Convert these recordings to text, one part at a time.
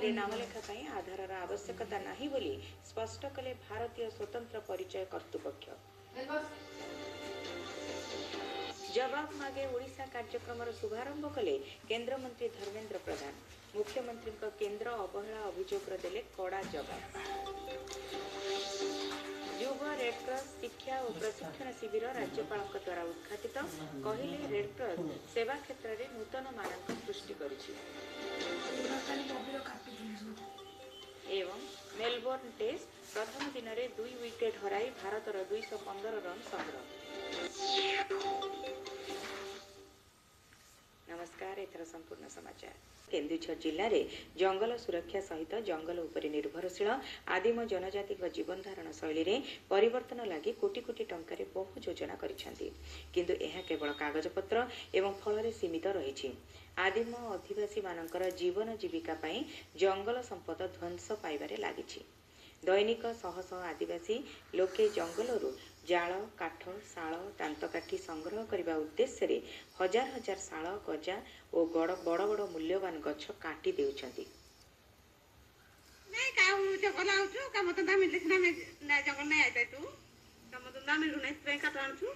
ଆଧାରରେ ନାମଲେଖା ପାଇଁ ଆଧାରର ଆବଶ୍ୟକତା ନାହିଁ ବୋଲି ସ୍ପଷ୍ଟ କଲେ ଭାରତୀୟ ସ୍ୱତନ୍ତ୍ର ପରିଚୟ କର୍ତ୍ତୃପକ୍ଷ। ଜବାବ ମାଗେ ଓଡ଼ିଶା କାର୍ଯ୍ୟକ୍ରମର ଶୁଭାରମ୍ଭ କଲେ କେନ୍ଦ୍ରମନ୍ତ୍ରୀ ଧର୍ମେନ୍ଦ୍ର ପ୍ରଧାନ। ମୁଖ୍ୟମନ୍ତ୍ରୀଙ୍କ କେନ୍ଦ୍ର ଅବହେଳା ଅଭିଯୋଗର ଦେଲେ କଡ଼ା ଜବାବ। ଯୁବ ରେଡକ୍ରସ ଶିକ୍ଷା ଓ ପ୍ରଶିକ୍ଷଣ ଶିବିର ରାଜ୍ୟପାଳଙ୍କ ଦ୍ୱାରା ଉଦ୍ଘାଟିତ। କହିଲେ ରେଡକ୍ରସ ସେବା କ୍ଷେତ୍ରରେ ନୂତନ ମାନକ ସୃଷ୍ଟି କରିଛି। ଏବଂ ମେଲବୋର୍ଣ୍ଣ ଟେଷ୍ଟ ପ୍ରଥମ ଦିନରେ 2 ୱିକେଟ୍ ହରାଇ ଭାରତର 215 ରନ୍ ସଂଗ୍ରହ। ନମସ୍କାର, ଏଥର ସମ୍ପୂର୍ଣ୍ଣ ସମାଚାର। କେନ୍ଦୁଝର ଜିଲ୍ଲାରେ ଜଙ୍ଗଲ ସୁରକ୍ଷା ସହିତ ଜଙ୍ଗଲ ଉପରେ ନିର୍ଭରଶୀଳ ଆଦିମ ଜନଜାତିଙ୍କ ଜୀବନଧାରଣ ଶୈଳୀରେ ପରିବର୍ତ୍ତନ ଲାଗି କୋଟି କୋଟି ଟଙ୍କାରେ ବହୁ ଯୋଜନା କରିଛନ୍ତି। କିନ୍ତୁ ଏହା କେବଳ କାଗଜପତ୍ର ଏବଂ ଫଳରେ ସୀମିତ ରହିଛି। ଆଦିମ ଅଧିବାସୀମାନଙ୍କର ଜୀବନ ଜୀବିକା ପାଇଁ ଜଙ୍ଗଲ ସମ୍ପଦ ଧ୍ୱଂସ ପାଇବାରେ ଲାଗିଛି। ଦୈନିକ ଶହ ଶହ ଆଦିବାସୀ ଲୋକେ ଜଙ୍ଗଲରୁ ଜାଳ, କାଠ, ଶାଳ, ଦାନ୍ତକାଠି ସଂଗ୍ରହ କରିବା ଉଦ୍ଦେଶ୍ୟରେ ହଜାର ହଜାର ଶାଳ, ଗଜା ଓ ବଡ଼ ବଡ଼ ମୂଲ୍ୟବାନ ଗଛ କାଟି ଦେଉଛନ୍ତି। ନାଇଁ, କାଉ ଜଙ୍ଗଲ ଆଉଛୁ, କାମ ଧନ୍ଦା ମିଳିଲେ ସିନା ଆମେ ଜଙ୍ଗଲ ନାଇଁ ଆଇପାଇଛୁ, କାମ ଧନ୍ଦା ମିଳୁନାହିଁ, ସେଥିପାଇଁ କାଠ ଆଣୁଛୁ।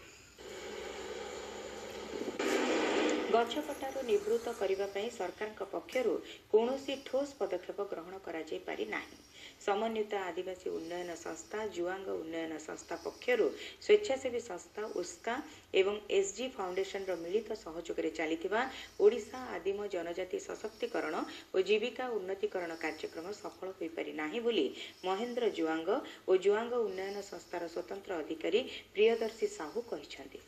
ଗଛ କଟାରୁ ନିବୃତ୍ତ କରିବା ପାଇଁ ସରକାରଙ୍କ ପକ୍ଷରୁ କୌଣସି ଠୋସ୍ ପଦକ୍ଷେପ ଗ୍ରହଣ କରାଯାଇ ପାରିନାହିଁ। ସମନ୍ୱିତ ଆଦିବାସୀ ଉନ୍ନୟନ ସଂସ୍ଥା, ଜୁଆଙ୍ଗ ଉନ୍ନୟନ ସଂସ୍ଥା ପକ୍ଷରୁ ସ୍ୱେଚ୍ଛାସେବୀ ସଂସ୍ଥା ଉସ୍କା ଏବଂ ଏସ୍ଜି ଫାଉଣ୍ଡେସନର ମିଳିତ ସହଯୋଗରେ ଚାଲିଥିବା ଓଡ଼ିଶା ଆଦିମ ଜନଜାତି ସଶକ୍ତିକରଣ ଓ ଜୀବିକା ଉନ୍ନତିକରଣ କାର୍ଯ୍ୟକ୍ରମ ସଫଳ ହୋଇପାରି ନାହିଁ ବୋଲି ମହେନ୍ଦ୍ର ଜୁଆଙ୍ଗ ଓ ଜୁଆଙ୍ଗ ଉନ୍ନୟନ ସଂସ୍ଥାର ସ୍ୱତନ୍ତ୍ର ଅଧିକାରୀ ପ୍ରିୟଦର୍ଶୀ ସାହୁ କହିଛନ୍ତି।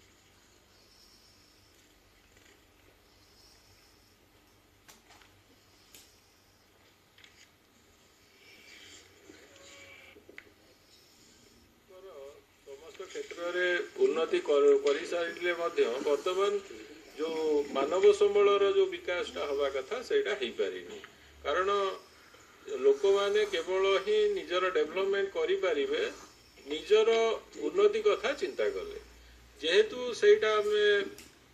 ସମସ୍ତ କ୍ଷେତ୍ରରେ ଉନ୍ନତି କରିସାରିଲେ ମଧ୍ୟ ବର୍ତ୍ତମାନ ଯୋଉ ମାନବ ସମ୍ବଳର ଯୋଉ ବିକାଶଟା ହବା କଥା ସେଇଟା ହେଇପାରିନି। କାରଣ ଲୋକମାନେ କେବଳ ହିଁ ନିଜର ଡେଭଲପମେଣ୍ଟ କରିପାରିବେ ନିଜର ଉନ୍ନତି କଥା ଚିନ୍ତା କଲେ। ଯେହେତୁ ସେଇଟା ଆମେ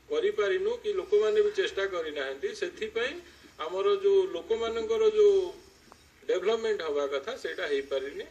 କରିପାରିନୁ କି ଲୋକମାନେ ବି ଚେଷ୍ଟା କରିନାହାନ୍ତି, ସେଥିପାଇଁ ଆମର ଯୋଉ ଲୋକମାନଙ୍କର ଯୋଉ ଡେଭଲପମେଣ୍ଟ ହବା କଥା ସେଇଟା ହେଇପାରିନି।